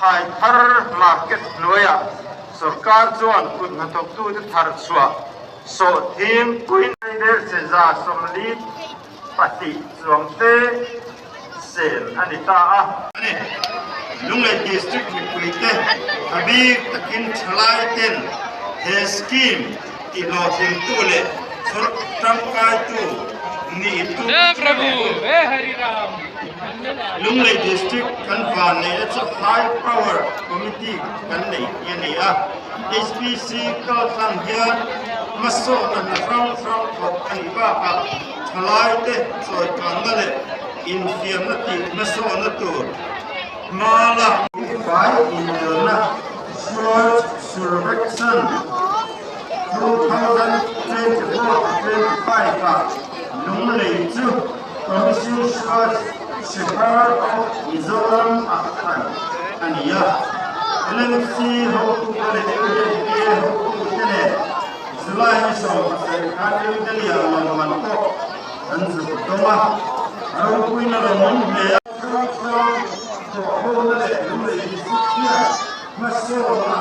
Thlai thar market hnuaiah sorkar chuan kut hnathawktute thar chhuah sawhthing puiin 42 chuang te sel a ni ta a. A ni. Lunglei District mipuite a bik takin thalai ten he scheme tihlawhtlingtu leh chhawr tangkaitu nih tum Lunglei District kan van neihna chu High Power Committee kan nei hi a ni a. HPC kaltlang hian hmasawhna hna hrang hrang thawk a nih bakah thalaite chawikanna leh infiamna tih hmasawhna tur hma la Fai inelna Swachh Survekshan 2024-25 ah Lunglei chu Commission Swachh Shehar of Mizoram ah khan a ni a. LMC hotute leh UNDP hotute nen July ni 17 khan New Delhi ah lawmman pawh an zuk dawng a, a ropuina lawmawm hle a. Chungchang thawhhona leh Lunglei District hian hmasawnna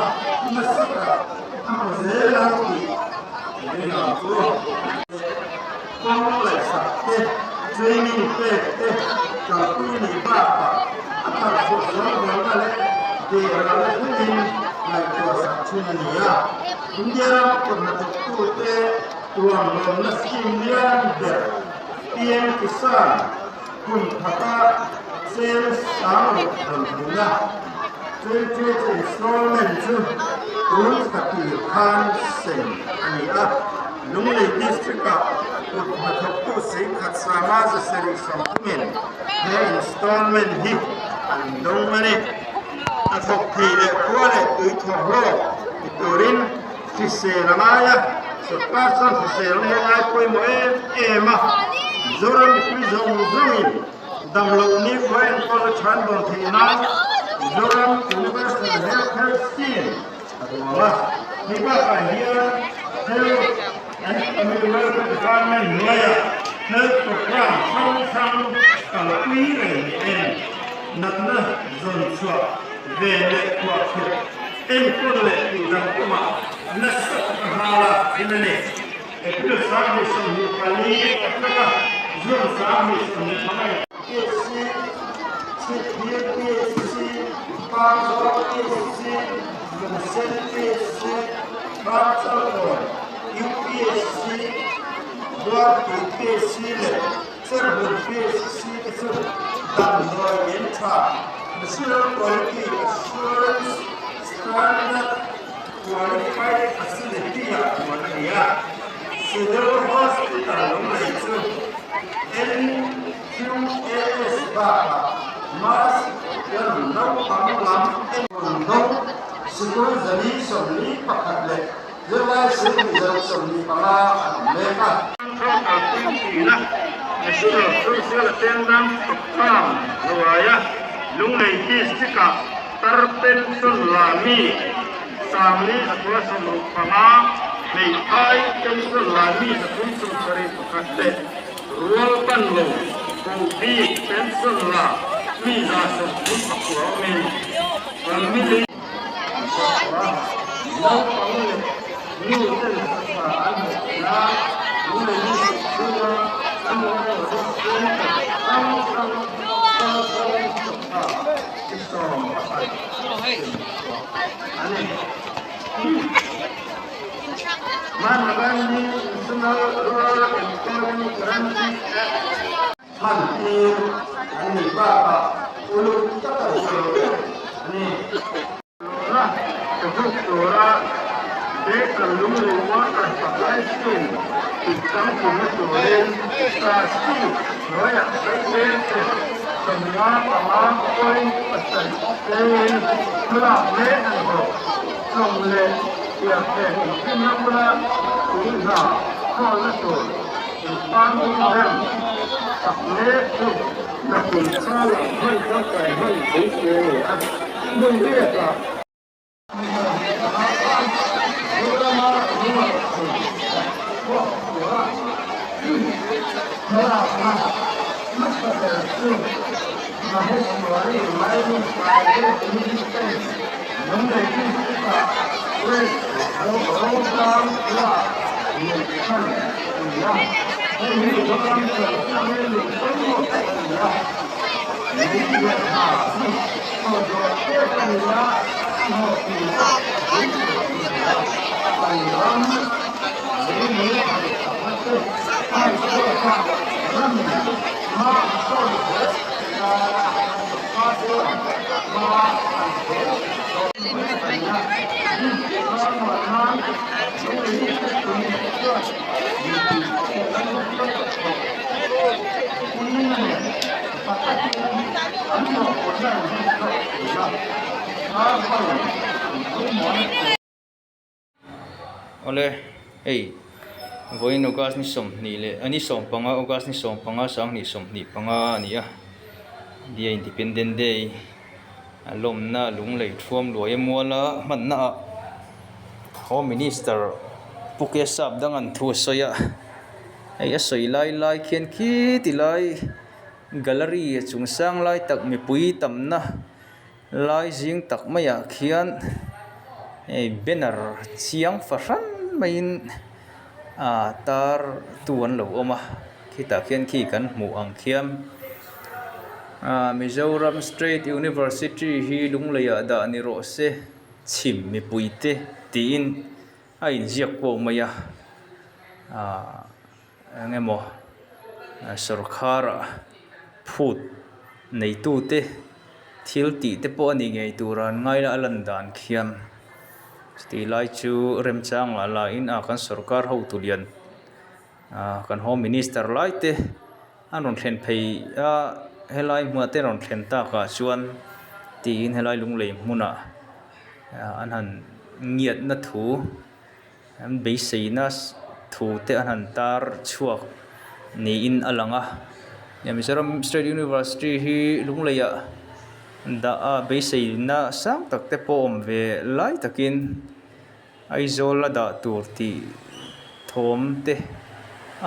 nasa tak a hmu zel ang tih ring ang chu. Kawng laihsak te, training pek te kalpui nih bakah a tharchhuah zualbuaina leh dehralna thlengin ngaihtuahsak thin a ni a. India ram kut hnathawktute tuam lawmna scheme lian ber PM Kisan kum khata cheng sang ruk rawn hmuhna 20th installment chu tun thla tir khan sem a ni a. Lunglei District-ah kut hnathawktu Seikhat Sanga Zasarih Sawmthumin he installment hi an dawng a ni. A thawk thei leh khua leh tui thawmhnaw ti turin hrisel a ngai a, sorkar chuan hrisel a ngai pawimawh em em a, Mizoram mipui zawng zawngin damloh ni khua enkawl a chhan dawn theih nan Mizoram Universal Health Care Scheme a duang a. Hei bakah hian Health and Family Welfare Department hnuaiah health programme hrang hrang kalpui reng niin natna zawn chhuah ve leh khuahkhirh enkawl leh tihdam kawngah nasa taka hma lak thin a ni. April 24 atanga June 25. PHC, Chhipphir PHC, Pangzawl PHC, Lungsen PHC, Hmarchalkawn UPHC, Buarpui PHC leh Cherhmun PHC te chu damdawi in tha National Quality Assurance Standard Qualified Facility-ah puan a ni a. Civil Hospital Lunglei chu NQAS bakah Mass lam naupang lam enkawl dawng sikul 441 leh zirlai 1,045 an awm mek a. Control kalpui thina National Social Attendance Programme hnuaia Lunglei District-ah tar pension la mi 4,165, hmeithai pension la mi 371 leh rual pan lo koh bik pension la mi 39 awmin family Naupang leh nu ten tha an hmuh theih nan Lunglei chhunga Animal Center hrang hrang kalpawng chawpha chi 11 sem chhuah a ni. Mahatma Gandhi National Rural Employment Guarantee Act hmantir an nih bakah uluk taka zir a ni. Lawna ka zuk tura Baker Lunglei Water Supply Scheme tih changtlungna turin Trustee hnuaiah President te 55.7 chengin thulak mek a ni bawk. Tlawng leh Piarthen inthimna bula tui hna khawlna tur inpangdum rem sak mek chu nakin khalah hman tangkai hman beisei a ni a, hmun riakah. Maheshwari Mining Private Limited. a, hei hi Mizoram chanchin leh pawimawh tak a ni a. Lei leh hna hi thawhzawh tep a ni a, a hlawhtling pawh beisei a ni a. Kan ram lei leh leh chakna te hai chhuak a, ramin hma a sawn zel nana sorkar chuan hma an zel dawn a ni a. Awle hei vawiin August ni sawmhnih leh a ni sawmpanga August ni sawmpanga sanghnih sawmhnih panga a ni a India Independent Day. A lawmna lunglei thuam luai a mual a hmanna ah Home Minister Pu Kesap dang an thu a sawi a hei a sawi lai lai khian khi ti lai gallery a chung sang lai tak mipui tamna lai zing tak maiah khian hei banner chiang fahran maiin ah tar tu an lo awm a khitah khian khi kan hmuh ang khian ah Mizoram State University hi Lungleiah dah ni rawh se chhim mipui te tiin a inziak kuau mai a ah eng emaw sawrkhar ah phut neitu te thil tih te pawh a ni ngei tur a an ngai a a lan dan khian chutih lai chu remchang ah lah in a kan sawrkar hotu lian ah kan home minister lai te an rawn thlen phei a helai hmunah te rawn thlen tak ah chuan tiin helai lunglei hmunah an han ngiatna thu. An beiseina thu te an han tar chhuak niin a lang a Mizoram State University hi Lungleiah dah a beiseina sang tak te pawh awm ve lai takin Aizawl a dah tur tih thawm te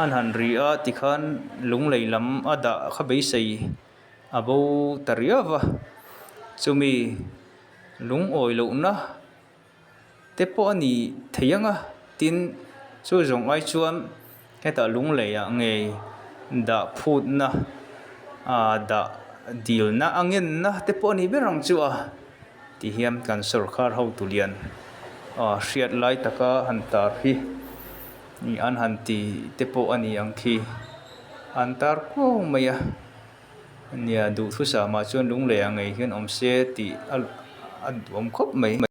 an han ri a tikhan Lunglei lam a dah kha beisei a bo ta riau va chumi lungawi lohna. Te pawh a ni thei ang a tin chu zawng ai chuan hetah lungleiah ngei dah phutna ah dah dilna a ngenna te pawh a ni ber ang chu a ti hian kan sawrkar hotu lian ah hriat lai taka han tar hi an han ti te pawh a ni ang khi an tar kuau mai a. Nia duhthusam ah chuan lungleiah ngei hian awm se tih a duhawm khawp mai.